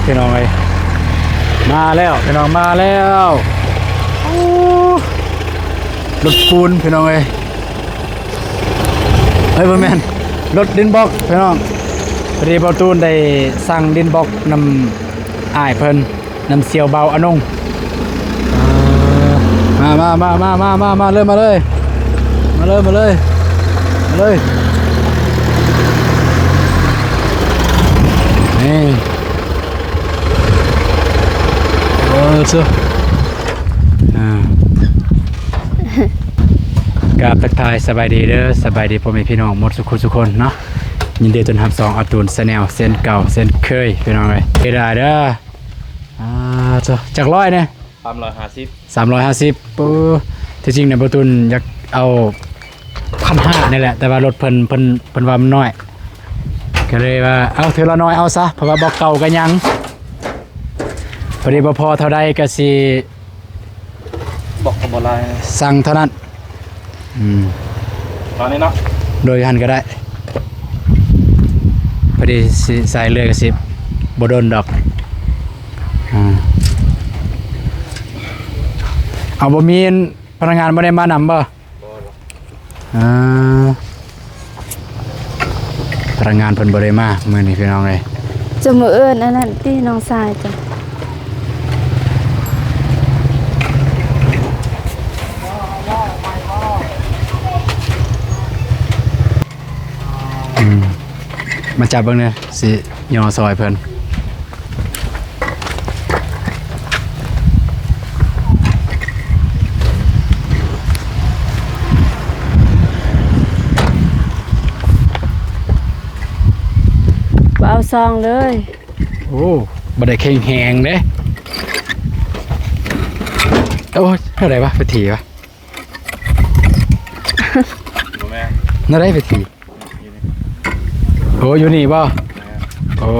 ພີ່ນ້ອງເອີຍ ມາແລ້ວ ພີ່ນ້ອງ ມາແລ້ວ. ໂອ້ ລົດປູນ ພີ່ນ້ອງເອີຍ. ເອີຍ ບໍ່ແມ່ນ ລົດດິນບລັອກ ພີ່ນ້ອງ. ພໍດີບ່າວຕູນໄດ້ສັ່ງດິນບລັອກນຳອ້າຍເພິ່ນ ນຳສ່ຽວບ່າວອານົງ. ມາ ມາ ມາ ມາເລີຍ ມາເລີຍ ມາເລີຍ ມາເລີຍ ມາເລີຍ. ນີ້ ໂອ້ ເຊີ ອ່າ ກາບທັກທາຍສະບາຍດີເດີ ສະບາຍດີພໍ່ແມ່ພີ່ນ້ອງໝົດສູ່ຄູ່ສູ່ຄົນເນາະ. ຍິນດີຕ້ອນຮັບຊ່ອງອາຕູນແຊນແນວ ເຊັ່ນເກົ່າເຊັ່ນເຄີຍ ພີ່ນ້ອງເອີຍ. ເວລາເດີ ອ່າ ເຈົ້າ ຈັກຮ້ອຍແດ່? ສາມຮ້ອຍຫ້າສິບ ສາມຮ້ອຍຫ້າສິບ. ໂອ້ ທີ່ຈິງນະ ບ່າວຕູນຢາກເອົາພັນຫ້ານີ້ແຫຼະ ແຕ່ວ່າລົດເພິ່ນ ເພິ່ນ ເພິ່ນວ່າມັນນ້ອຍ ກໍເລີຍວ່າເອົາເທື່ອລະໜ້ອຍເອົາຊະ ເພາະວ່າບລັອກເກົ່າກໍຍັງ. ພໍດີບໍ່ພໍເທົ່າໃດກໍຊິ ບລັອກກໍບໍ່ຫຼາຍ ສັ່ງເທົ່ານັ້ນ. ອືມ ຕອນນີ້ເນາະ ໂດຍຫັ້ນກໍໄດ້ ພໍດີຊິໃສ່ເລື້ອຍກໍຊິບໍ່ດົນດອກ. ອ່າ ເອົາ ບໍ່ມີພະນັກງານບໍ່ໄດ້ມານຳບໍ່? ບໍ່ ບໍ່ ອ່າ ພະນັກງານເພິ່ນບໍ່ໄດ້ມາມື້ນີ້ ພີ່ນ້ອງເອີຍ. ຈະມາເອີ້ນອັນນັ້ນຕິ ນ້ອງຊາຍເຈົ້າ. ອືມ ມາຈັບເບິ່ງແດ່ ຊິຍໍຊ່ອຍເພິ່ນ. ບໍ່ເອົາຊອງເລີຍ. ໂອ້ ບໍ່ໄດ້ແຂງແຮງເດ້. ໂອ້ຍ ເທົ່າໃດວະ ໄປຖີ່ວະ. ບໍ່ແມ່ນ ແນວໃດໄປຖີ່? ໂອ້ ຢູ່ນີ້ບໍ່? ແມ່ນ ໂອ້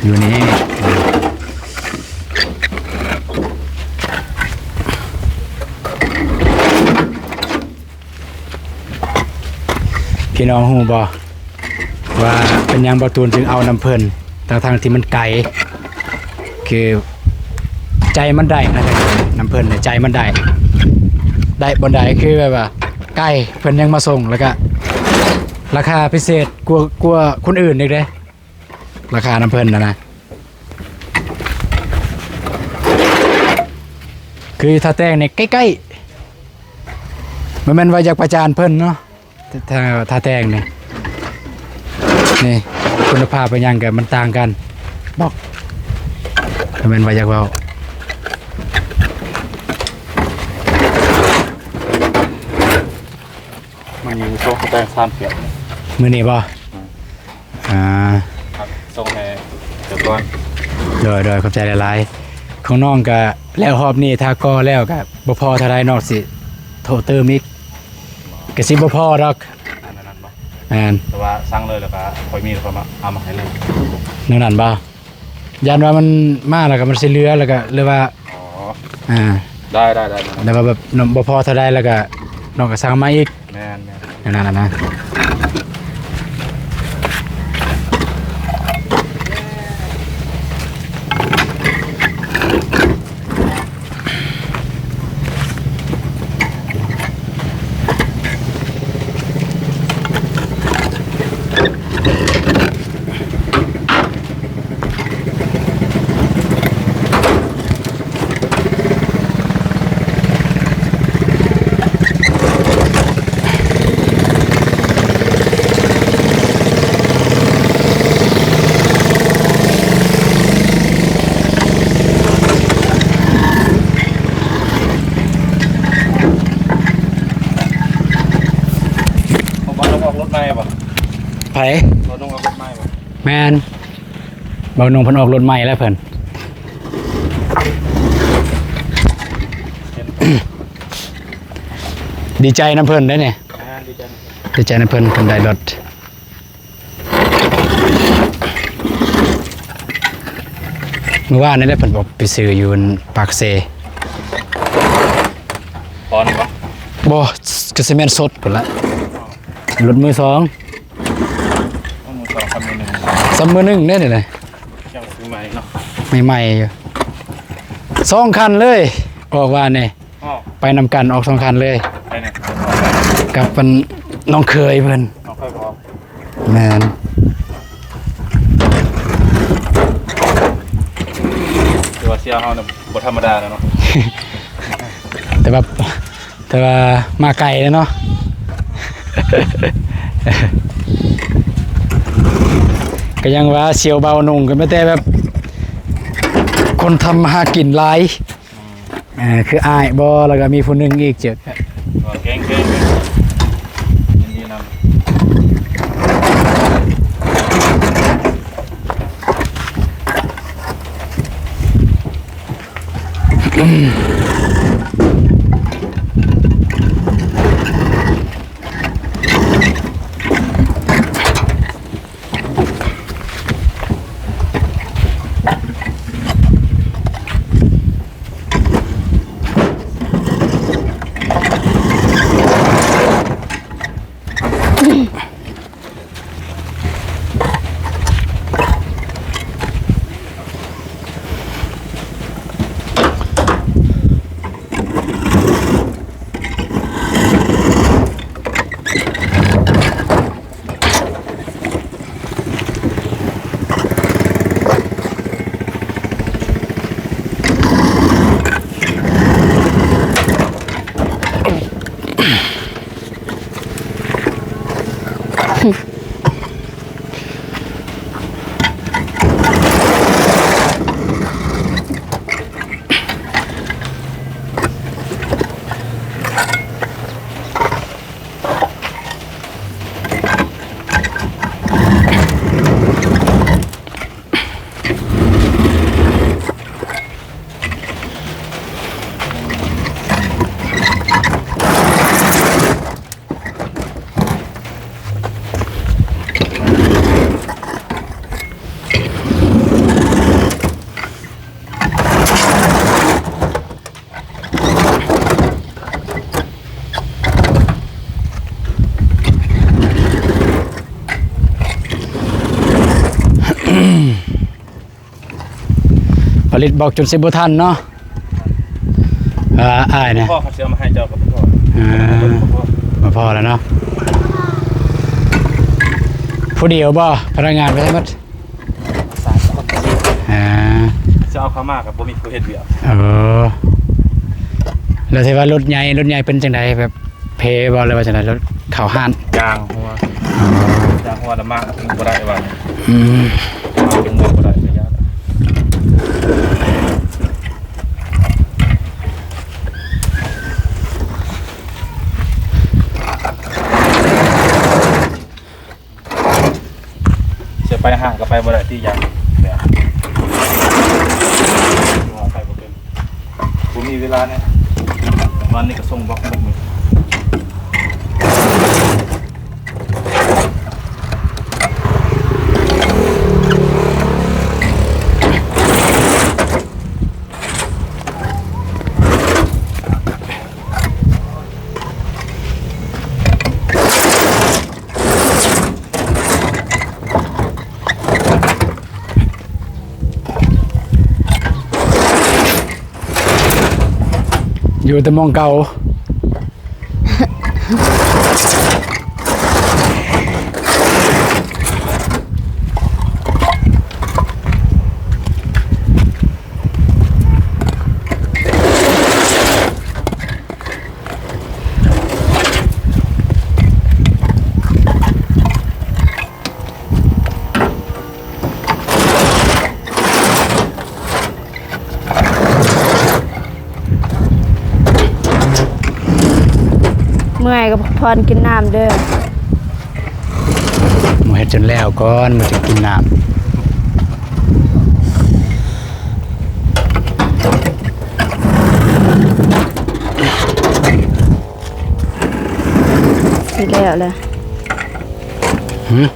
ຢູ່ນີ້. ພີ່ນ້ອງຮູ້ບໍ່ວ່າເປັນຫຍັງບ່າວຕູນຈຶ່ງເອົານຳເພິ່ນ ທັງໆທີ່ມັນໄກ? ຄືໃຈມັນໄດ້ນະ ນຳເພິ່ນໃຈມັນໄດ້ ໄດ້ບ່ອນໃດ ຄືແບບວ່າໃກ້ເພິ່ນຍັງມາສົ່ງ ແລ້ວກະລາຄາພິເສດກວ່າ ກວ່າຄົນອື່ນອີກເດ້ ລາຄານຳເພິ່ນຫັ້ນນະ. ຄືທ່າແຕງນີ້ໃກ້ໆ ບໍ່ແມ່ນວ່າຢາກປະຈານເພິ່ນເນາະ. ທ່າ ທ່າແຕງນີ້ ນີ້ຄຸນນະພາບເປັນຫຍັງກະມັນຕ່າງກັນ ບອກ ບໍ່ແມ່ນວ່າຢາກເວົ້າ. ມັນມີໂຊກແຕ່ງສາມແກ້ວ ມື້ນີ້ບໍ່? ອືມ ອ່າ ສົ່ງໃຫ້ເຈົ້າກ່ອນ. ໂດຍ ໂດຍ ຂອບໃຈຫຼາຍໆ. ຂອງນ້ອງກະແລ້ວຮອບນີ້ ຖ້າກໍ່ແລ້ວກະບໍ່ພໍເທົ່າໃດ ນ້ອງຊິໂທຕື່ມອີກ. ກະຊິບໍ່ພໍດອກ. ອັນນັ້ນບໍ່? ແມ່ນ ແຕ່ວ່າສັ່ງເລີຍ ແລ້ວກະຄ່ອຍມີ ແລ້ວຄ່ອຍມາເອົາມາໃຫ້ເລີຍ ແນວນັ້ນບໍ່? ຢ້ານວ່າມັນມາແລ້ວກະມັນຊິເຫຼືອ ແລ້ວກະ ຫຼືວ່າ ອໍ ອ່າ ໄດ້ໆໆ ແລ້ວວ່າແບບບໍ່ພໍເທົ່າໃດ ແລ້ວກະນ້ອງກະສັ່ງມາອີກ. ແມ່ນໆ ແນວນັ້ນນະ. ເອົາບ່າວນຸ່ງອອກລົດໃໝ່ບໍ່? ໃຜ? ບ່າວນຸ່ງອອກລົດໃໝ່ບໍ່? ແມ່ນ ບ່າວນຸ່ງເພິ່ນອອກລົດໃໝ່ແລ້ວເພິ່ນ ດີໃຈນຳເພິ່ນເດ້ນີ້. ອ່າ ດີໃຈນຳເພິ່ນ ດີໃຈນຳເພິ່ນ ເພິ່ນໄດ້ລົດ. ມື້ວານນີ້ແຫຼະເພິ່ນອອກໄປຊື້ຢູ່ປາກເຊ. ຕອນນີ້ບໍ່? ບໍ່ ກະຊິແມ່ນສົດພຸ້ນລະ. ລົດມືສອງ ເອົາມືສອງກັບມືໜຶ່ງ ສ່ຳມືໜຶ່ງເດ້ນີ້ນະ ຍັງຊື້ໃໝ່ເນາະ ໃໝ່ໆຢູ່ ສອງຄັນເລີຍ ອອກວ່ານີ້ ອອກ ໄປນຳກັນ ອອກສອງຄັນເລີຍ ໃຜນະ? ກັບອັນນ້ອງເຂີຍເພິ່ນ ນ້ອງເຂີຍບໍ່? ແມ່ນ ແຕ່ວ່າສ່ຽວເຮົານະບໍ່ທຳມະດາແລ້ວເນາະ ແຕ່ວ່າ ແຕ່ວ່າມາໄກແລ້ວເນາະ ກໍຍັງວ່າສ່ຽວເບົານຸ່ງກໍມີແຕ່ແບບຄົນທຳມາຫາກິນຫຼາຍ ອືມ ເອີ ຄືອ້າຍບໍ່ ແລ້ວກໍມີຜູ້ໜຶ່ງອີກ ເຈີ ເກັ່ງໆ ຍິນດີນຳ. ຜະລິດບອກຈົນຊິບໍ່ທັນເນາະ. ອ່າ ອ້າຍນະ ພໍ່ເຂົາຊິເອົາມາໃຫ້ເຈົ້າກໍບໍ່ພໍ ອ່າ ບໍ່ພໍ ບໍ່ພໍແລ້ວເນາະ. ຜູ້ດຽວບໍ່ ພະນັກງານໄປທັງໝົດ? ສາມຄົນ ອ່າ ຊິເອົາເຂົ້າມາກໍບໍ່ມີຜູ້ເຮັດວຽກ. ເອີ ແລ້ວທີ່ວ່າລົດໃຫຍ່ ລົດໃຫຍ່ເປັນຈັ່ງໃດ ແບບເພບໍ່ ຫຼືວ່າຈັ່ງໃດ? ລົດເຂົ້າຮ້ານ ຢາງຮົ່ວ ອໍ ຢາງຮົ່ວລະມ້າງບໍ່ໄດ້ວ່ານີ້. ອືມ ເປັນເງິນບໍ່ໄດ້ກໍຢ່າລະ. ຊິໄປຫ້າງກໍໄປບໍ່ໄດ້ຕິ ຢ້ານແບບ ໄປບໍ່ເປັນ ບໍ່ມີເວລາແນ່. ວັນນີ້ກໍສົ່ງບລັອກໝົດມື້. ຢູ່ແຕ່ໝ່ອງເກົ່າ. ເມື່ອຍກໍພັກຜ່ອນກິນນ້ຳເດີ້. ໝູ່ເຮັດຈົນແລ້ວກ່ອນ ມາຈະກິນນ້ຳ. ຊິແລ້ວແຫຼະ. ຫື? ເ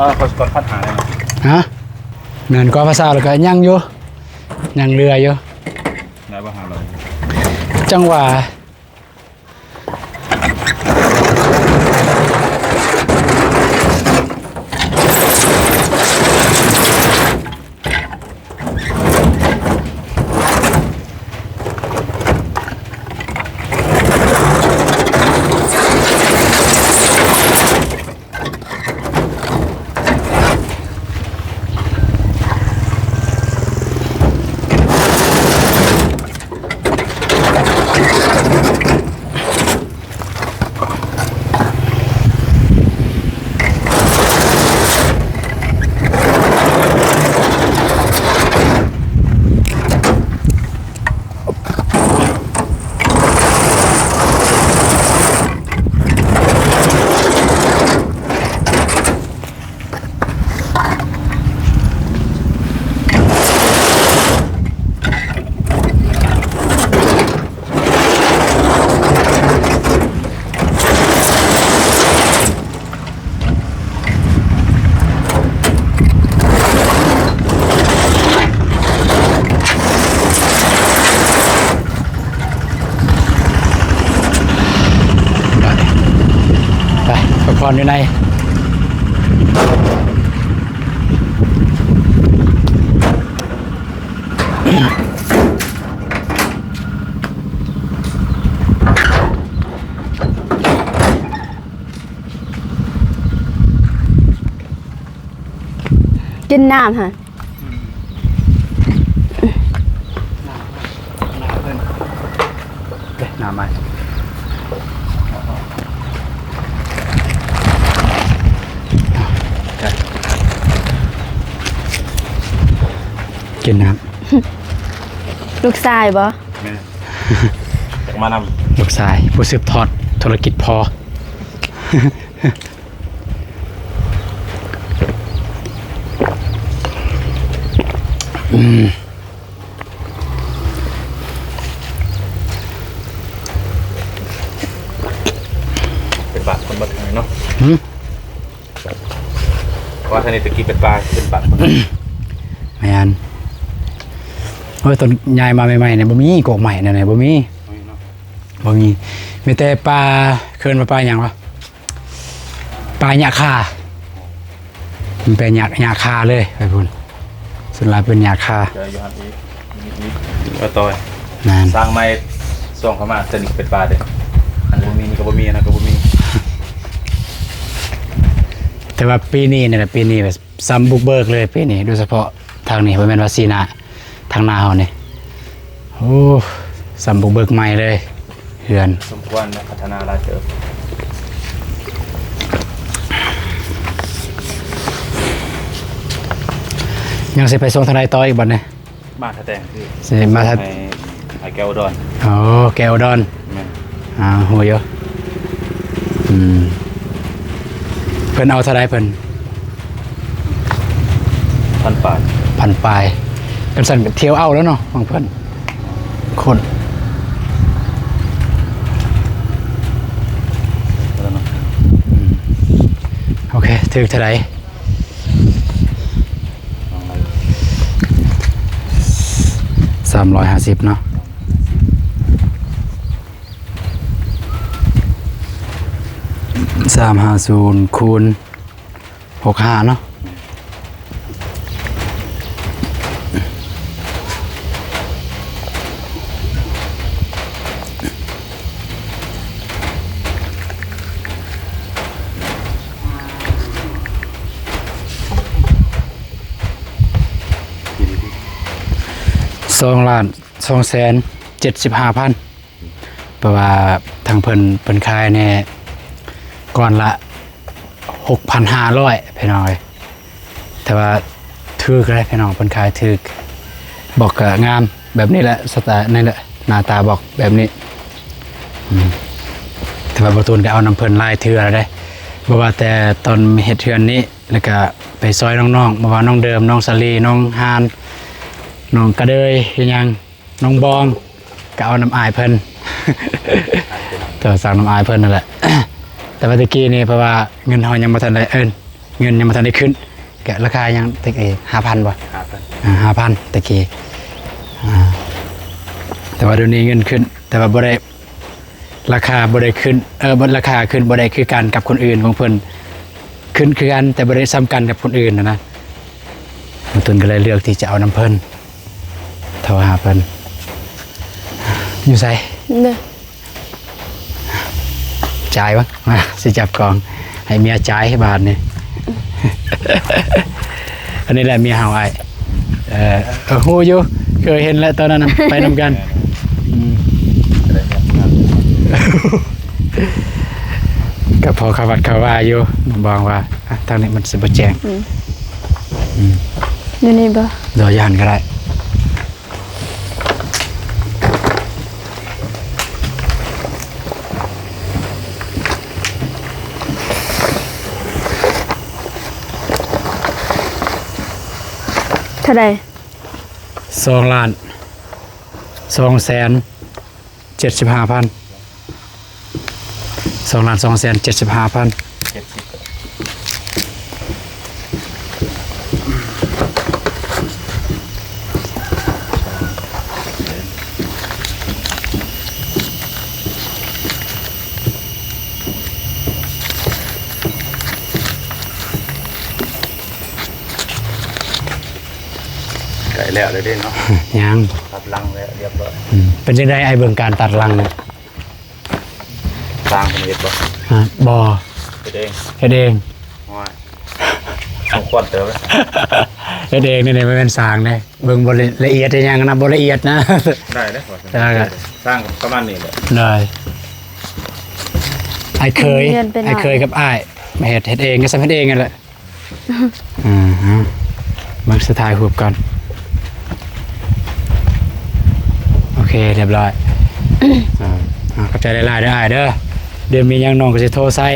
ກໍ ກໍພັນຫ້າແລ້ວນະ. ຮະ? ແມ່ນ ກວ່າພາສາແລ້ວກໍຍັງຢູ່ ຍັງເຫຼືອຢູ່. ໄດ້ບໍ່ ຫ້າຮ້ອຍ? ຈັ່ງຫວະ. ໄປ ໄປ ໄປພັກຜ່ອນຢູ່ໃນ. ກິນນ້ຳຫັ້ນ. ເອີ ນ້ຳໃໝ່ ກິນນ້ຳ. ລູກຊາຍບໍ່? ແມ່ນ ຢາກມານຳ. ລູກຊາຍ ຜູ້ສືບທອດທຸລະກິດພໍ່. ອືມ ເປັນບາດຄົນບໍ່ເຖິງເນາະ. ຫື? ເພາະວ່າທາງນີ້ແຕ່ກີ້ເປັນປ່າ ເປັນບາດຄົນ. ແມ່ນ. ໂອ້ຍ ຕອນຍ້າຍມາໃໝ່ໆນີ້ ບໍ່ມີ ກົກໄມ້ແນວນີ້ ບໍ່ມີ ບໍ່ມີເນາະ ບໍ່ມີ. ມີແຕ່ປ່າ ເອີ້ນວ່າປ່າຫຍັງວະ? ປ່າຫຍ້າຄາ. ມັນເປັນຫຍ້າ ຫຍ້າຄາເລີຍ ໄປພຸ້ນ ສ່ວນຫຼາຍເປັນຫຍ້າຄາ. ເຈີຢູ່ຫັ້ນອີກ ມີອີກ ມີອີກ ວ່າຕໍ່. ແມ່ນ. ສ້າງໃໝ່ ຊ່ວງເຂົ້າມາ ຕົວນີ້ກໍເປັນປ່າເດ້. ອັນບໍ່ມີນີ້ກໍບໍ່ມີ ອັນນັ້ນກໍບໍ່ມີ. ແຕ່ວ່າປີນີ້ນີ້ແຫຼະ ປີນີ້ແບບຊ້ຳບຸກເບີກເລີຍ ປີນີ້ ໂດຍສະເພາະທາງນີ້ ບໍ່ແມ່ນວ່າຊີ້ໜ້າ ທາງໜ້າເຮົານີ້. ໂອ້ ຊ້ຳບຸກເບີກໃໝ່ເລີຍ ເຮືອນ. ສົມຄວນນະ ພັດທະນາຫຼາຍເຕີບ. ຍັງຊິໄປສົ່ງທາງໃດຕໍ່ອີກບັດນີ້? ມາທ່າແຕງຄື ຊິມາທ່າ ໃຫ້ ໃຫ້ແກວອຸດອນ. ອໍ ແກວອຸດອນ. ແມ່ນ. ອ່າ ຮູ້ຢູ່. ອືມ ເພິ່ນເອົາເທົ່າໃດເພິ່ນ? ພັນປາຍ. ພັນປາຍ. ຄັນຊັ້ນກໍທ່ຽວເອົາແລ້ວເນາະ ຂອງເພິ່ນ ຄົນ. ອືມ ໂອເຄ ຖືກເທົ່າໃດ? ສາມຮ້ອຍຫ້າສິບເນາະ. ສາມຫ້າສູນຄູນຫົກຫ້າເນາະ. ສອງລ້ານສອງແສນເຈັດສິບຫ້າພັນ. ເພາະວ່າທາງເພິ່ນ ເພິ່ນຂາຍແດ່ ກ້ອນລະຫົກພັນຫ້າຮ້ອຍ ພີ່ນ້ອງເອີຍ. ແຕ່ວ່າຖືກເລີຍພີ່ນ້ອງ ເພິ່ນຂາຍຖືກ. ບລັອກກໍງາມແບບນີ້ແຫຼະ ສະໄຕລ໌ນີ້ແຫຼະ ໜ້າຕາບລັອກແບບນີ້. ອືມ ແຕ່ວ່າບໍ່ຕູນກໍເອົານຳເພິ່ນຫຼາຍເທື່ອແລ້ວເດ້ ບໍ່ວ່າແຕ່ຕອນເຮັດເຮືອນນີ້ ແລ້ວກໍໄປຊ່ອຍນ້ອງໆ ບໍ່ວ່ານ້ອງເດີມ ນ້ອງສາລີ ນ້ອງຮານ ນ້ອງກະເດີຍ ອີຫຍັງ ນ້ອງບອງ ກໍເອົານຳອ້າຍເພິ່ນ ໂທ ສັ່ງນຳອ້າຍເພິ່ນນັ້ນແຫຼະ. ແຕ່ວ່າແຕ່ກີ້ນີ້ ເພາະວ່າເງິນເຮົາຍັງບໍ່ທັນໄດ້ເອີນ ເງິນຍັງບໍ່ທັນໄດ້ຂຶ້ນ ກະລາຄາຍັງແຕ່ກີ້ ຫ້າພັນບໍ່? ຫ້າພັນ ອ່າ ຫ້າພັນແຕ່ກີ້ ອ່າ ແຕ່ວ່າດຽວນີ້ເງິນຂຶ້ນ ແຕ່ວ່າບໍ່ໄດ້ ລາຄາບໍ່ໄດ້ຂຶ້ນ ເອີ ລາຄາຂຶ້ນບໍ່ໄດ້ຄືກັນກັບຄົນອື່ນຂອງເພິ່ນ ຂຶ້ນຄືກັນ ແຕ່ບໍ່ໄດ້ສ່ຳກັນກັບຄົນອື່ນຫັ້ນນະ. ນ້ອງຕຸນກໍເລີຍເລືອກທີ່ຈະເອົານຳເພິ່ນ ໂທຫາເພິ່ນ ຢູ່ໃສ? ເດີ ຈ່າຍວະ ມາ ຊິຈັບກອງ ໃຫ້ເມຍຈ່າຍບາດນີ້. ອັນນີ້ແຫຼະເມຍເຮົາ ອ້າຍ. ເອີ ເອີ ຮູ້ຢູ່ ເຄີຍເຫັນແລ້ວຕອນນັ້ນນະ ໄປນຳກັນ. ອືມ ກໍພໍເຂົ້າວັດເຂົ້າວາຢູ່ ບອງວ່າ ອ່ະ ທາງນີ້ມັນຊິບໍ່ແຈ້ງ. ອືມ ອືມ ຢູ່ນີ້ບໍ່? ໂດຍ ຢູ່ຫັ້ນກໍໄດ້. ເທົ່າໃດ? ສອງລ້ານສອງແສນເຈັດສິບຫ້າພັນ. ສອງລ້ານສອງແສນເຈັດສິບຫ້າພັນ. ໃກ້ແລ້ວເດ້ເນາະ. ຍັງ ຕັດຫຼັງແລ້ວຮຽບຮ້ອຍ. ອືມ ເປັນຈັ່ງໃດອ້າຍ ເບິ່ງການຕັດຫຼັງນະ? ຊ່າງເພິ່ນເຮັດບໍ່? ຮະ ບໍ່ ເຮັດເອງ ເຮັດເອງ. ໂອ້ຍ ສົມຄວນເຕີບເລີຍ. ເຮັດເອງນີ້ ນີ້ບໍ່ແມ່ນຊ່າງເດ້ ເບິ່ງບໍ່ລະ ລະອຽດອີ່ຫຍັງນະ ບໍ່ລະອຽດນະ. ໄດ້ເດ້ ຊ່າງປະມານນີ້ແຫຼະ. ໄດ້ ອ້າຍເຄີຍ ອ້າຍເຄີຍກັບອ້າຍມາເຮັດ ເຮັດເອງ ກໍຊ່ຳເຮັດເອງຫັ້ນແຫຼະ. ອືມ ເບິ່ງ ຊິຖ່າຍຮູບກ່ອນ. ໂອເຄ ຮຽບຮ້ອຍ. ອ່າ ຂອບໃຈຫຼາຍໆເດີອ້າຍເດີ ດຽວມີຫຍັງນ້ອງກໍຊິໂທໃສ່.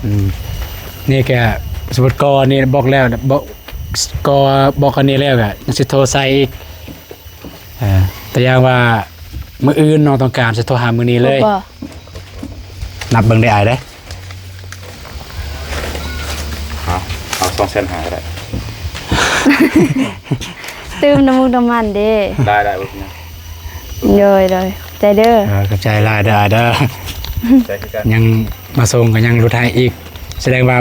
ອືມ ນີ້ກະສົມມຸດກໍນີ້ບລັອກແລ້ວ ກໍບລັອກອັນນີ້ແລ້ວກະຍັງຊິໂທໃສ່ອີກ. ເອີ ແຕ່ຢ່າງວ່າມື້ອື່ນນ້ອງຕ້ອງການ ຊິໂທຫາມື້ນີ້ເລີຍ. ນັບເບິ່ງເດີອ້າຍເດີ. ເອົາ ເອົາສອງແສນຫ້າກໍໄດ້. ຕື່ມນ້ຳມູກນ້ຳມັນເດ້. ໄດ້ໆ ບໍ່ເປັນຫຍັງ. ໂດຍໆ ຂອບໃຈເດີ. ເອີ ຂອບໃຈຫຼາຍເດີອ້າຍເດີ. ໃຈຄືກັນ. ຍັງມາສົ່ງກໍຍັງຫຼຸດໃຫ້ອີກ. ສະແດງວ່າ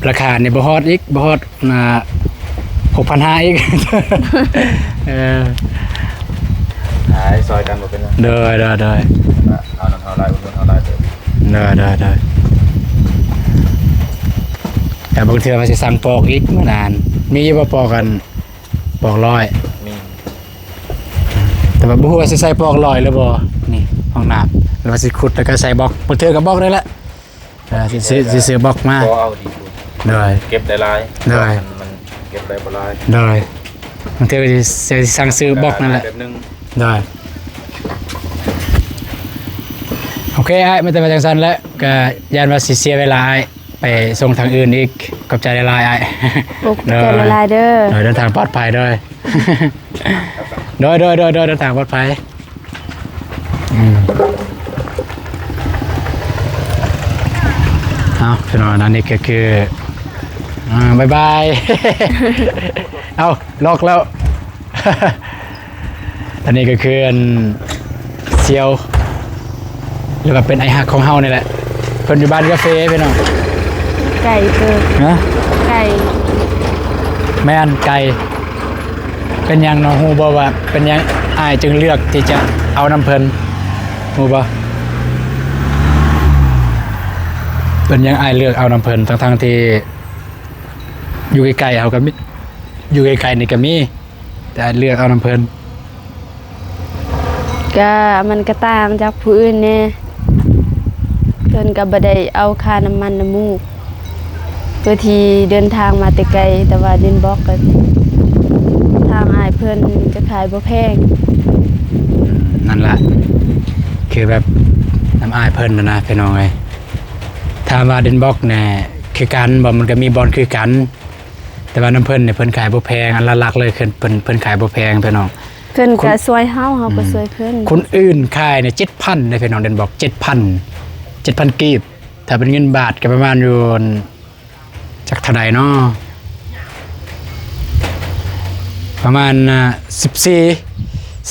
ລາຄານີ້ບໍ່ຮອດອີກ ບໍ່ຮອດ ອ່າ ຫົກພັນຫ້າອີກ. ເອີ ໄດ້ ຊ່ອຍກັນບໍ່ເປັນຫຍັງ. ໂດຍໆໆ ເອົານຳເຮົາຫຼາຍ ອຸດໜູນເຮົາຫຼາຍເຕີບ. ໂດຍໆໆ ແຕ່ບາງເທື່ອວ່າຊິສັ່ງປອກອີກ ມື້ນັ້ນມີຢູ່ບໍ່ປອກ ອັນປອກຮ້ອຍ? ມີ ແຕ່ວ່າບໍ່ຮູ້ວ່າຊິໃສ່ປອກຮ້ອຍຫຼືບໍ່ ນີ້ຫ້ອງນ້ຳ ຫຼືວ່າຊິຂຸດແລ້ວກໍໃສ່ບລັອກ ບາງເທື່ອກໍບລັອກໄດ້ແຫຼະ. ເອີ ຊິ ຊິ ຊິຊື້ບລັອກມາ ກໍເອົາດີສຸດ. ໂດຍ ເກັບໄດ້ຫຼາຍ. ໂດຍ ມັນ ມັນເກັບໄດ້ບໍ່ຫຼາຍ. ໂດຍ ບາງເທື່ອກໍຊິ ຊິສັ່ງຊື້ບລັອກນັ້ນແຫຼະ. ໂດຍ ໂອເຄອ້າຍ ມີແຕ່ວ່າຈັ່ງຊັ້ນແຫຼະ ກໍຢ້ານວ່າຊິເສຍເວລາອ້າຍໄປສົ່ງທາງອື່ນອີກ. ຂອບໃຈຫຼາຍໆອ້າຍ. ໂອ້ ຂອບໃຈຫຼາຍໆເດີ. ໂດຍ ເດີນທາງປອດໄພເດີ. ໂດຍ ໂດຍ ໂດຍ ເດີນທາງປອດໄພ. ອືມ ເອົາ ພີ່ນ້ອງ ອັນນີ້ກໍຄື ອ່າ ບາຍບາຍ. ເອົາ ລັອກແລ້ວ. ອັນນີ້ກໍຄື ອັນ ສ່ຽວ ຫຼືວ່າເປັນອ້າຍຮັກຂອງເຮົານີ້ແຫຼະ. ເພິ່ນຢູ່ບ້ານກາເຟພີ່ນ້ອງ. ໄກເກີນ. ຮະ? ໄກ. ແມ່ນ ໄກ. ເປັນຫຍັງນ້ອງຮູ້ບໍ່ວ່າເປັນຫຍັງອ້າຍຈຶ່ງເລືອກທີ່ຈະເອົານຳເພິ່ນ ຮູ້ບໍ່? ເປັນຫຍັງອ້າຍເລືອກເອົານຳເພິ່ນ ທັງໆທີ່ຢູ່ໃກ້ໆເຮົາກໍມີ ຢູ່ໃກ້ໆນີ້ກໍມີ ແຕ່ອ້າຍເລືອກເອົານຳເພິ່ນ? ກະມັນກະຕ່າງຈາກຜູ້ອື່ນແດ່ ເພິ່ນກະບໍ່ໄດ້ເອົາຄ່ານ້ຳມັນນ້ຳມູກ ເພື່ອທີ່ເດີນທາງມາແຕ່ໄກ, ແຕ່ວ່າດິນບລັອກກະທາງອ້າຍເພິ່ນຈະຂາຍບໍ່ແພງ. ອືມ ນັ້ນລະ ຄືແບບນຳອ້າຍເພິ່ນຫັ້ນນະ ພີ່ນ້ອງເອີຍ. ຖາມວ່າດິນບລັອກແນ່ຄືກັນບໍ່? ມັນກະມີບ່ອນຄືກັນ ແຕ່ວ່ານຳເພິ່ນນີ້ເພິ່ນຂາຍບໍ່ແພງ, ອັນຫຼັກໆເລີຍ ເພິ່ນ ເພິ່ນຂາຍບໍ່ແພງພີ່ນ້ອງ. ເພິ່ນກະຊ່ວຍເຮົາ ເຮົາກະຊ່ວຍເພິ່ນ. ຄົນອື່ນຂາຍນີ້ເຈັດພັນເດ້ພີ່ນ້ອງ, ເດີ່ນບອກເຈັດພັນ ເຈັດພັນກີບ, ຖ້າເປັນເງິນບາດກະປະມານຢູ່ ຈ ເທົ່າໃດເນາະ? ປະມານ ອ່າ ສິບສີ່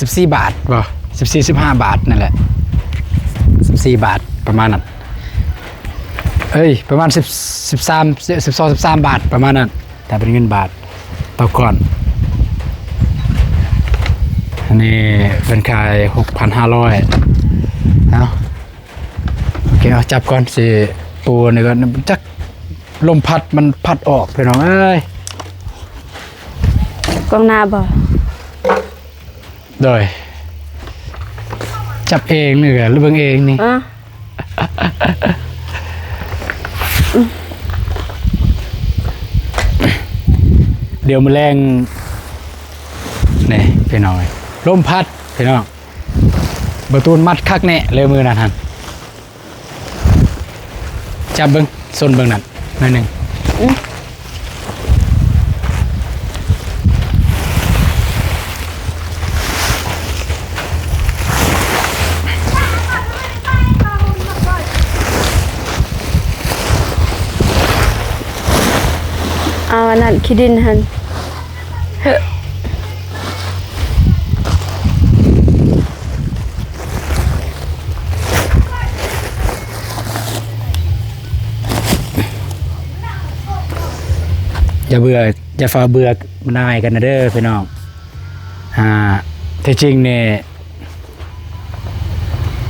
ສິບສີ່ບາດບໍ່? ສິບສີ່ ສິບຫ້າບາດນັ້ນແຫຼະ ສິບສີ່ບາດປະມານນັ້ນ ເອີຍ ປະມານສິບ ສິບສາມ ສິບສອງ ສິບສາມບາດປະມານນັ້ນ ຖ້າເປັນເງິນບາດຕໍ່ກ້ອນ. ອັນນີ້ເພິ່ນຂາຍຫົກພັນຫ້າຮ້ອຍ ເອົາ ໂອເຄ ເອົາຈັບກ່ອນ ຊິປູນີ້ກ່ອນ ຈັກລົມພັດມັນພັດອອກ ພີ່ນ້ອງເອີຍ. ກ້ອງໜ້າບໍ່? ໂດຍ ຈັບເອງນີ້ກະເບິ່ງເອງນີ້ ອະ ດຽວມື້ແລງ ນີ້ພີ່ນ້ອງເອີຍ ລົມພັດພີ່ນ້ອງ. ບ່າວຕູນມັດຄັກແນ່ເລີຍມື້ນັ້ນຫັ້ນ ຈັບເບິ່ງ ຊົນເບິ່ງນັ້ນໜ້ອຍໜຶ່ງ ອືມ ເອົາອັນນັ້ນ ຂີ້ດິນຫັ້ນ ເຮີ ຢ່າເບື່ອ ຢ່າຟ້າວເບື່ອໜ່າຍກັນນະເດີພີ່ນ້ອງ. ອ່າ ທີ່ຈິງນີ້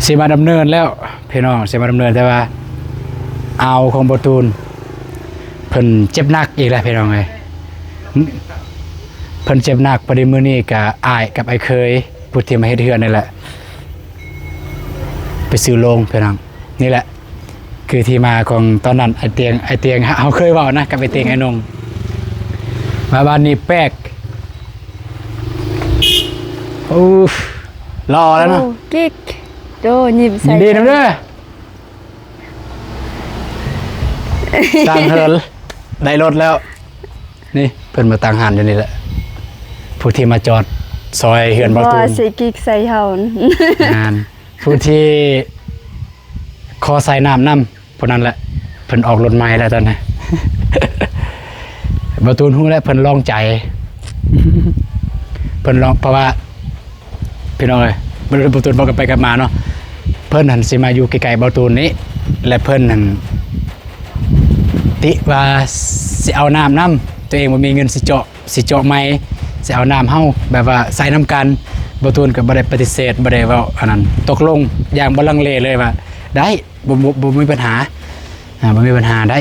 ຊິມາດຳເນີນແລ້ວພີ່ນ້ອງ ຊິມາດຳເນີນ ແຕ່ວ່າອາວຂອງບ່າວຕູນ ເພິ່ນເຈັບໜັກອີກແລ້ວພີ່ນ້ອງເອີຍ ເພິ່ນເຈັບໜັກ. ພໍດີມື້ນີ້ກະອ້າຍກັບອ້າຍເຂີຍ ຜູ້ທີ່ມາເຮັດເຮືອນນີ້ແຫຼະ ໄປຊື້ໂລງພີ່ນ້ອງ. ນີ້ແຫຼະ ຄືທີ່ມາຂອງຕອນນັ້ນ ອ້າຍຕຽງ ອ້າຍຕຽງ ເຮົາເຄີຍເວົ້ານະກັບອ້າຍຕຽງ ອືມ ອ້າຍນົງ ມາບ້ານນີ້ແປກ ໂອ້ ຫຼໍ່ແລ້ວເນາະ ໂອ້ ກິກ ໂດ ຍິ້ມໃສ່ ຍິນດີນຳເດີ ຕ່າງເຫີນ ໄດ້ລົດແລ້ວ. ນີ້ເພິ່ນມາຕັ້ງຮ້ານຢູ່ນີ້ແຫຼະ ຜູ້ທີ່ມາຈອດຊອຍເຮືອນບ່າວຕູນ ຊິກິກໃສ່ເຮົາ ງານ ຜູ້ທີ່ຂໍໃສ່ນ້ຳນຳ ຜູ້ນັ້ນແຫຼະ ເພິ່ນອອກລົດໃໝ່ແລ້ວຕອນນີ້ ບ່າວຕູນຮູ້ແລ້ວ ເພິ່ນລອງໃຈ ເພິ່ນລອງ ເພາະວ່າ ພີ່ນ້ອງເອີຍ ບ່າວຕູນເວົ້າກັບໄປກັບມາເນາະ ເພິ່ນຫັ້ນຊິມາຢູ່ໃກ້ໆບ່າວຕູນນີ້ ແລະເພິ່ນຫັ້ນຕິວ່າຊິເອົານ້ຳນຳ ຕົວເອງບໍ່ມີເງິນຊິເຈາະ ຊິເຈາະໃໝ່ ຊິເອົານ້ຳເຮົາ ແບບວ່າໃສ່ນຳກັນ. ບ່າວຕູນກໍບໍ່ໄດ້ປະຕິເສດ ບໍ່ໄດ້ເວົ້າອັນນັ້ນ ຕົກລົງຢ່າງບໍ່ລັງເລເລີຍວ່າ ໄດ້ ບໍ່ ບໍ່ ບໍ່ມີບັນຫາ ອ່າ ບໍ່ມີບັນຫາ ໄດ້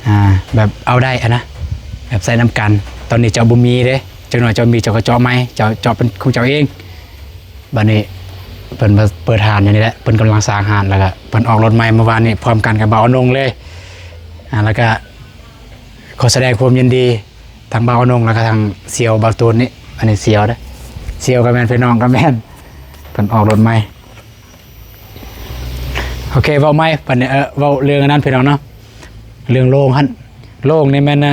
ອ່າ ແບບເອົາໄດ້ຫັ້ນນະ ແບບໃສ່ນຳກັນ. ຕອນນີ້ເຈົ້າບໍ່ມີເດ້ ຈັກໜ້ອຍເຈົ້າມີເຈົ້າກໍເຈາະໃໝ່ ເຈົ້າເຈາະເປັນຂອງເຈົ້າເອງ. ບາດນີ້ເພິ່ນມາເປີດຮ້ານຢູ່ນີ້ແຫຼະ ເພິ່ນກຳລັງສ້າງຮ້ານ ແລ້ວກະເພິ່ນອອກລົດໃໝ່ມື້ວານນີ້ ພ້ອມກັນກັບບ່າວອານົງເລີຍ. ອ່າ ແລ້ວກະຂໍສະແດງຄວາມຍິນດີ ທັງບ່າວອານົງ ແລ້ວກະທັງສ່ຽວບ່າວຕູນນີ້ ອັນນີ້ສ່ຽວເດ້ ສ່ຽວກໍແມ່ນ ພີ່ນ້ອງກໍແມ່ນ ເພິ່ນອອກລົດໃໝ່. ໂອເຄ ເວົ້າໃໝ່ ບັດນີ້ ເອີ ເວົ້າເລື່ອງອັນນັ້ນ ພີ່ນ້ອງເນາະ ເລື່ອງໂລງຫັ້ນ ໂລງນີ້ແມ່ນ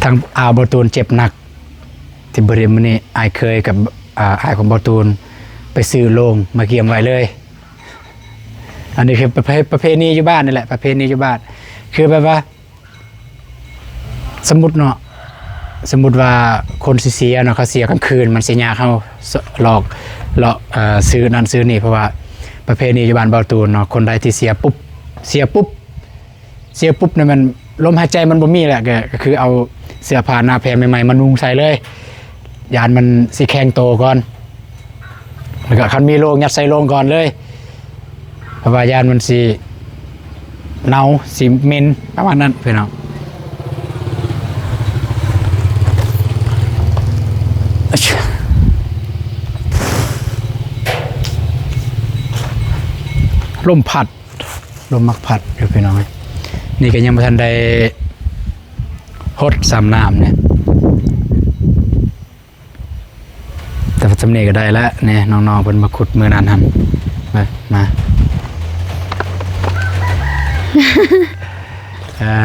ທາງອາວບ່າວຕູນເຈັບໜັກ ທີ່ບໍລິເວນມື້ນີ້ ອ້າຍເຂີຍກັບ ອາ ອ້າຍຂອງບ່າວຕູນໄປຊື້ໂລງມາກຽມໄວ້ເລີຍ. ອັນນີ້ຄືປະເພ ປະເພນີຢູ່ບ້ານນີ້ແຫຼະ ປະເພນີຢູ່ບ້ານ ຄືແບບວ່າ ສົມມຸດເນາະ ສົມມຸດວ່າຄົນຊິເສຍເນາະ ເຂົາເສຍກາງຄືນ ມັນຊິຍາກເຮົາ ສ- ຫຼອກ ເລາະ ເອີ ຊື້ນັ້ນຊື້ນີ້ ເພາະວ່າປະເພນີຢູ່ບ້ານບ່າວຕູນເນາະ ຄົນໃດທີ່ເສຍປຸບ ເສຍປຸບ ເສຍປຸບນີ້ແມ່ນລົມຫາຍໃຈມັນບໍ່ມີແຫຼະ ກໍ ກໍຄືເອົາເສື້ອຜ້າໜ້າແພໃໝ່ໆມານຸ່ງໃສ່ເລີຍ ຢ້ານມັນຊິແຂງໂຕກ່ອນ ແລ້ວກໍຄັນມີໂລງ ຍັດໃສ່ໂລງກ່ອນເລີຍ ເພາະວ່າຢ້ານມັນຊິເນົ່າ ຊິເໝັນ ປະມານນັ້ນ ພີ່ນ້ອງ. ລົມພັດ ລົມມັກພັດຢູ່ ພີ່ນ້ອງເອີຍ. ນີ້ກໍຍັງບໍ່ທັນໄດ້ຫົດຊ້ຳນ້ຳນີ້ ແຕ່ວ່າຊ່ຳນີ້ກໍໄດ້ແລ້ວນີ້ ນ້ອງໆເພິ່ນມາຂຸດມື້ນັ້ນຫັ້ນ ມາ ມາ ອ່າ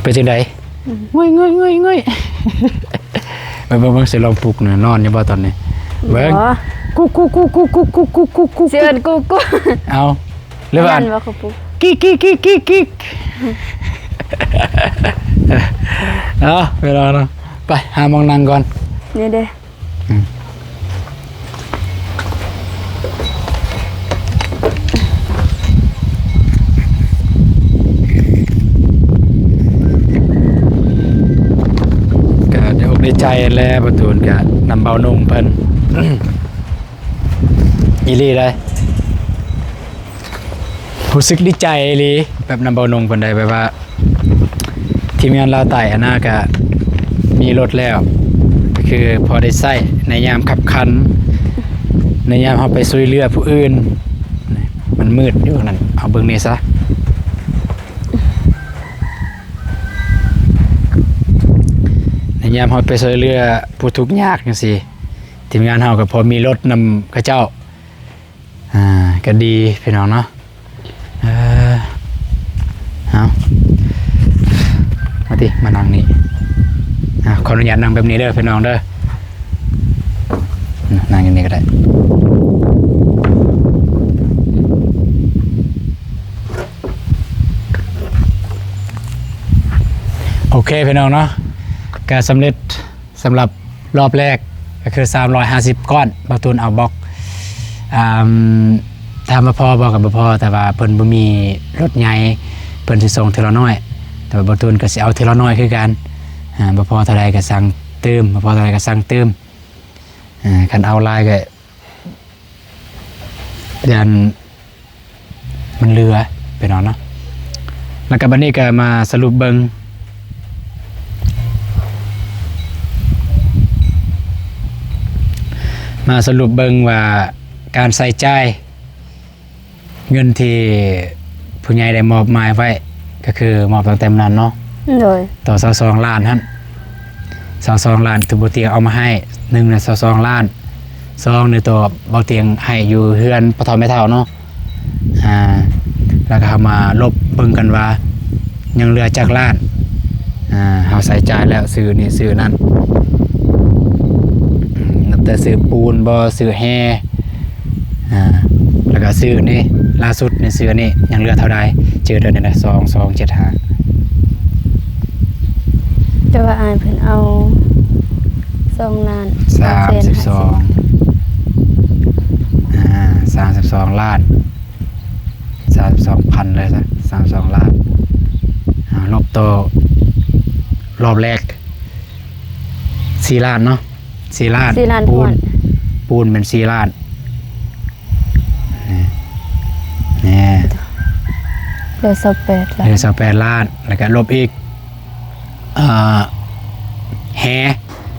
ເປັນຈັ່ງໃດ? ອືມ ງຸ້ຍໆໆໆ ເບິ່ງໆໆ ຊິລອງປຸກນະ ນອນຢູ່ບໍ່ຕອນນີ້? ເບິ່ງ ກຸກໆໆໆ ຊິເອີ້ນກຸກໆ ເອົ້າ ຫຼືວ່າ ແມ່ນບໍ່ ເຂົາປຸກ ກິກ ກິກ ກິກ ກິກ ກິກ ເອົາ ໄປລອງເນາະ ໄປຫາໝ່ອງນັ່ງກ່ອນ ນີ້ເດ້ ອືມ ກະໄດ້ອົກໄດ້ໃຈແຫຼະ ປະຕູນກະນຳເບົາໜຸ່ງເພິ່ນ ອີ່ຫຼີໃດ ຮູ້ສຶກດີໃຈອີ່ຫຼີ ແບບນຳເບົາໜຸ່ງເພິ່ນໄດ້ ແບບວ່າ ທີມງານລາວໃຕ້ຫັ້ນນະ ກະມີລົດແລ້ວ ກະຄືພໍໄດ້ໃຊ້ໃນຍາມຄັບຂັນ ໃນຍາມເຮົາໄປຊ່ວຍເຫຼືອຜູ້ອື່ນ ມັນມືດຢູ່ນັ້ນ ເອົາເບິ່ງນີ້ຊະ ໃນຍາມເຮົາໄປຊ່ວຍເຫຼືອຜູ້ທຸກຍາກຈັ່ງຊີ້ ທີມງານເຮົາກໍພໍມີລົດນຳເຂົາເຈົ້າ ອ່າ ກໍດີພີ່ນ້ອງເນາະ ເອີ ເອົາ ມາຕິ ມານັ່ງນີ້ ອ່າ ຂໍອະນຸຍາດນັ່ງແບບນີ້ເດີພີ່ນ້ອງເດີ ນັ່ງຢູ່ນີ້ກໍໄດ້ ໂອເຄພີ່ນ້ອງເນາະ ກໍສຳເລັດ ສຳລັບລອບແລກກໍຄືສາມຮ້ອຍຫ້າສິບກ້ອນ ບ່າວຕູນເອົາບລັອກ ອາ ຖາມວ່າພໍບໍ່ກໍບໍ່ພໍ ແຕ່ວ່າເພິ່ນບໍ່ມີລົດໃຫຍ່ ເພິ່ນຊິສົ່ງເທື່ອລະໜ້ອຍ ແຕ່ວ່າບ່າວຕູນກໍຊິເອົາເທື່ອລະໜ້ອຍຄືກັນ ອາ ບໍ່ພໍເທົ່າໃດກໍສັ່ງຕື່ມ ບໍ່ພໍເທົ່າໃດກໍສັ່ງຕື່ມ ອາ ຄັນເອົາຫຼາຍກໍ ຢ້ານມັນເຫຼືອ ພີ່ນ້ອງເນາະ ແລ້ວກໍບັດນີ້ກໍມາສະຫຼຸບເບິ່ງ ມາສະຫຼຸບເບິ່ງວ່າການໃຊ້ຈ່າຍ ເງິນທີ່ຜູ້ໃຫຍ່ໄດ້ມອບໝາຍໄວ້ ກໍຄືມອບຕັ້ງແຕ່ມື້ນັ້ນເນາະ ໂດຍ ຕໍ່ຊາວສອງລ້ານຫັ້ນ ຊາວສອງລ້ານທີ່ບ່າວຕຽງເອົາມາໃຫ້ ໜຶ່ງນະຊາວສອງລ້ານ ສອງນີ້ຕໍ່ບ່າວຕຽງໃຫ້ຢູ່ເຮືອນພໍ່ເຖົ້າແມ່ເຖົ້າເນາະ ອ່າ ແລ້ວກໍເຮົາມາລົບເບິ່ງກັນວ່າຍັງເຫຼືອຈັກລ້ານ ອ່າ ເຮົາໃຊ້ຈ່າຍແລ້ວຊື້ນີ້ຊື້ນັ້ນ ອືມ ນັບແຕ່ຊື້ປູນບໍ່ ຊື້ແຮ່ ອ່າ ແລ້ວກໍຊື້ນີ້ ລ່າສຸດນີ້ຊື້ອັນນີ້ ຍັງເຫຼືອເທົ່າໃດ? ຈື່ຕົວນີ້ນະ ສອງສອງເຈັດຫ້າ ແຕ່ວ່າອ້າຍເພິ່ນເອົາສອງລ້ານ ສາມສິບສອງ ອ່າ ສາມສິບສອງລ້ານ ສາມສິບສອງພັນເລີຍຊະ ສາມສິບສອງລ້ານ ອ່າ ລົບຕໍ່ລອບແລກ ສີ່ລ້ານເນາະ ສີ່ລ້ານ ສີ່ລ້ານ ປູນ ຖ້ວນ ປູນແມ່ນສີ່ລ້ານ ນີ້ ນີ້ ເຫຼືອຊາວແປດລ້ານ ເຫຼືອຊາວແປດລ້ານ ແລ້ວກໍລົບອີກ ອ່າ ແຮ່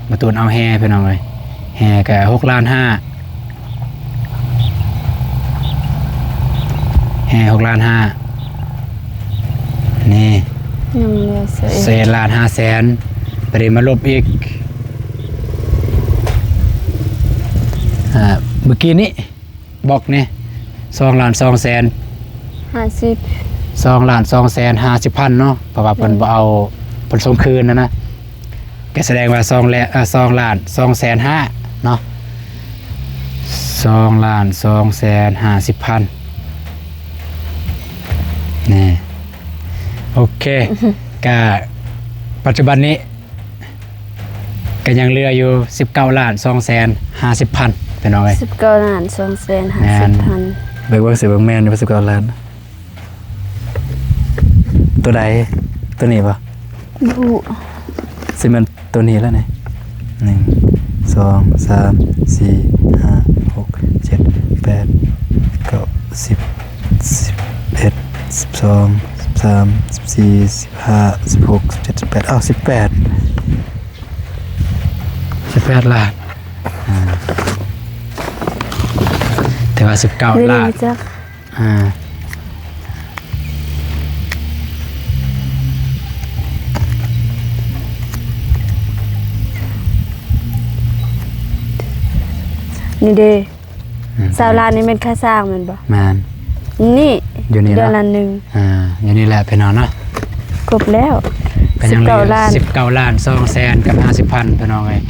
ບ່າວຕູນເອົາແຮ່ພີ່ນ້ອງເອີຍ ແຮ່ກໍຫົກລ້ານຫ້າ ແຮ່ຫົກລ້ານຫ້າ ນີ້ ຍັງເຫຼືອເສດ ເສດລ້ານຫ້າແສນ ປະເດັນມາລົບອີກ ອ່າ ມື້ກີ້ນີ້ ບລັອກນີ້ ສອງລ້ານສອງແສນຫ້າສິບ ສອງລ້ານສອງແສນຫ້າສິບພັນເນາະ ເພາະວ່າເພິ່ນ ໂດຍ ບໍ່ເອົາ ເພິ່ນສົ່ງຄືນຫັ້ນນະ ກໍສະແດງວ່າສອງແລະ ເອີ ສອງລ້ານສອງແສນຫ້າເນາະ ສອງລ້ານສອງແສນຫ້າສິບພັນ ນີ້ ໂອເຄ ກະປັດຈຸບັນນີ້ ກໍຍັງເຫຼືອຢູ່ສິບເກົ້າລ້ານສອງແສນຫ້າສິບພັນ ພີ່ນ້ອງເອີຍ ສິບເກົ້າລ້ານສອງແສນຫ້າສິບພັນ ແມ່ນ ເບິ່ງ ເບິ່ງຊິ ເບິ່ງແມ່ນຢູ່ບໍ່ ສິບເກົ້າລ້ານ ຕົວໃດ? ຕົວນີ້ບໍ່? ບໍ່ຮູ້ ຊິແມ່ນຕົວນີ້ແລ້ວນີ້ ໜຶ່ງ ສອງ ສາມ ສີ່ ຫ້າ ຫົກ ເຈັດ ແປດ ເກົ້າ ສິບ ສິບເອັດ ສິບສອງ ສິບສາມ ສິບສີ່ ສິບຫ້າ ສິບຫົກ ສິບເຈັດ ສິບແປດ ອ້າວ ສິບແປດ ສິບແປດລ້ານ ອ່າ ແຕ່ວ່າສິບເກົ້າລ້ານ ອ່າ ນີ້ເດ້ ອືມ ຊາວລ້ານນີ້ແມ່ນຄ່າສ້າງແມ່ນບໍ່? ແມ່ນ ນີ້ ຢູ່ນີ້ເນາະ ເດືອນລະໜຶ່ງ ອ່າ ຢູ່ນີ້ແຫຼະພີ່ນ້ອງເນາະ ຄົບແລ້ວ ກໍຍັງເຫຼືອສິບເກົ້າລ້ານ ສິບເກົ້າລ້ານສອງແສນກັບຫ້າສິບພັນ ພີ່ນ້ອງເອີຍ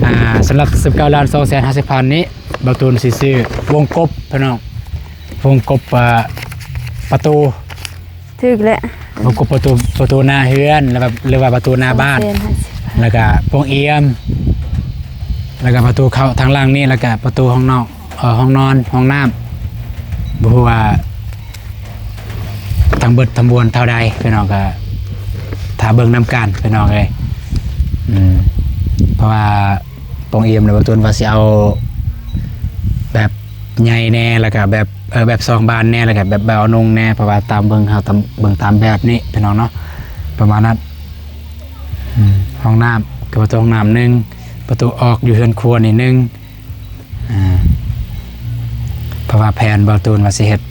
ອ່າ ສຳລັບສິບເກົ້າລ້ານສອງແສນຫ້າສິບພັນນີ້ ບ່າວຕູນຊິຊື້ວົງກົບພີ່ນ້ອງ ວົງກົບ ອ່າ ປະຕູ ຖືກແຫຼະ ປະຕູ ປະຕູໜ້າເຮືອນ ຫຼືວ່າ ຫຼືວ່າປະຕູໜ້າບ້ານ ແລ້ວກະໂຮງອຽມ ແລ້ວກະປະຕູເຂົ້າທາງຫຼັງນີ້ ແລ້ວກະປະຕູຫ້ອງນອກ ເອີ ຫ້ອງນອນ ຫ້ອງນ້ຳ ບໍ່ຮູ້ວ່າທັງເບິດທັງມວນເທົ່າໃດ ພີ່ນ້ອງກະຖ້າເບິ່ງນຳກັນ ພີ່ນ້ອງເອີຍ ອືມ ເພາະວ່າ ປ່ອງອີ່ມແລ້ວ ບ່າວຕູນວ່າຊິເອົາແບບໃຫຍ່ແດ່ ແລ້ວກະແບບ ເອີ ແບບສອງບານແດ່ ແລ້ວກະແບບ ແບບເອົານຸ່ງແດ່ ເພາະວ່າຕາມເບິ່ງ ເຮົາຕາມເບິ່ງຕາມແບບນີ້ພີ່ນ້ອງເນາະ ປະມານນັ້ນ ອືມ ຫ້ອງນ້ຳ ກະປະຕູຫ້ອງນ້ຳໜຶ່ງ ປະຕູອອກຢູ່ເຮືອນຄົວນີ້ໜຶ່ງ ອ່າ ເພາະວ່າແຜນບ່າວຕູນວ່າຊິເຮັດ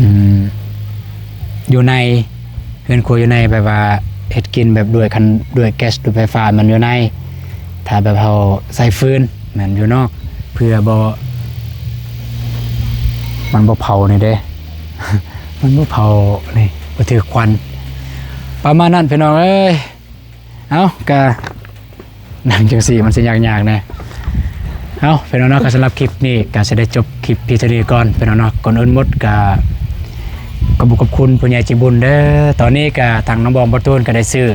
ອືມ ຢູ່ໃນ ເຮືອນຄົວຢູ່ໃນແບບວ່າເຮັດກິນແບບດ້ວຍຄັນ ດ້ວຍແກັສ ດ້ວຍໄຟຟ້າ ມັນຢູ່ໃນ ຖ້າແບບເຮົາໃຊ້ຟືນ ແມ່ນຢູ່ນອກ ເພື່ອບໍ່ ມັນບໍ່ເຜົານີ້ເດ້ ມັນບໍ່ເຜົານີ້ ບໍ່ຖືກຄວັນ ປະມານນັ້ນພີ່ນ້ອງເອີຍ ເອົ້າ ກະ ນັ່ງຈັ່ງຊີ້ມັນຊິຍາກໆແດ່ ເອົ້າ ພີ່ນ້ອງເນາະ ກະສຳລັບຄລິບນີ້ກະຊິໄດ້ຈົບຄລິບພຽງເທົ່ານີ້ກ່ອນ ພີ່ນ້ອງເນາະ ກ່ອນອື່ນໝົດກະ ຂອບຄຸນຂອບຄຸນຜູ້ໃຫຍ່ໃຈບຸນເດີ ຕອນນີ້ກະທາງນ້ອງບອມ ບ່າວຕູນກະໄດ້ຊື້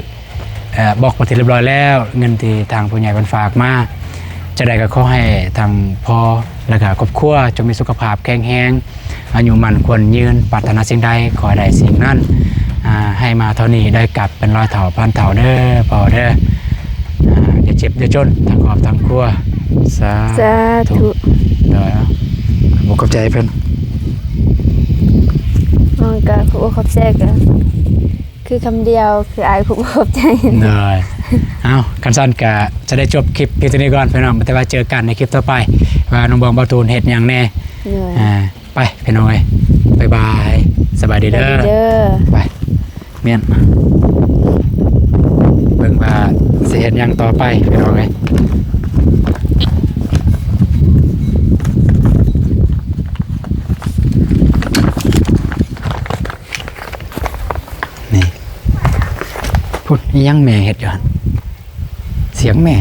ເອີ ບລັອກເປັນທີ່ຮຽບຮ້ອຍແລ້ວ ເງິນທີ່ທາງຜູ້ໃຫຍ່ເພິ່ນຝາກມາ ຈັ່ງໃດກະຂໍໃຫ້ທາງພໍ່ ແລ້ວກະຄອບຄົວຈົ່ງມີສຸຂະພາບແຂງແຮງ ອາຍຸໝັ້ນຂວັນຍືນ ປາດຖະໜາສິ່ງໃດຂໍໃຫ້ໄດ້ສິ່ງນັ້ນ ອ່າ ໃຫ້ມາເທົ່ານີ້ໄດ້ກັບເປັນຮ້ອຍເທົ່າພັນເທົ່າເດີພໍ່ເດີ ອ່າ ຢ່າເຈັບຢ່າຈົນທັງຄອບທັງຄົວ ສາ ສາທຸ ທຸ ໂດຍ ຂອບໃຈເພິ່ນ ນ້ອງກະຂອບອົກຂອບໃຈກະຄືຄຳດຽວ ຄືອ້າຍຂອບອົກຂອບໃຈ ໂດຍ ເອົ້າ ຄັນຊັ້ນກະຈະໄດ້ຈົບຄລິບພຽງເທົ່ານີ້ກ່ອນພີ່ນ້ອງ ແຕ່ວ່າເຈີກັນໃນຄລິບຕໍ່ໄປ ວ່ານ້ອງບອມ ບ່າວຕູນເຮັດຫຍັງແດ່ ໂດຍ ອ່າ ໄປພີ່ນ້ອງເອີຍ ບາຍບາຍ ສະບາຍດີເດີ ສະບາຍດີເດີ ໄປ ມ້ຽນ ເບິ່ງວ່າຊິເຮັດຫຍັງຕໍ່ໄປພີ່ນ້ອງເອີຍ ນີ້ ພຸ້ນ ອີຫຍັງແມ່ເຮັດຢູ່ຫັ້ນ ສຽງແມ່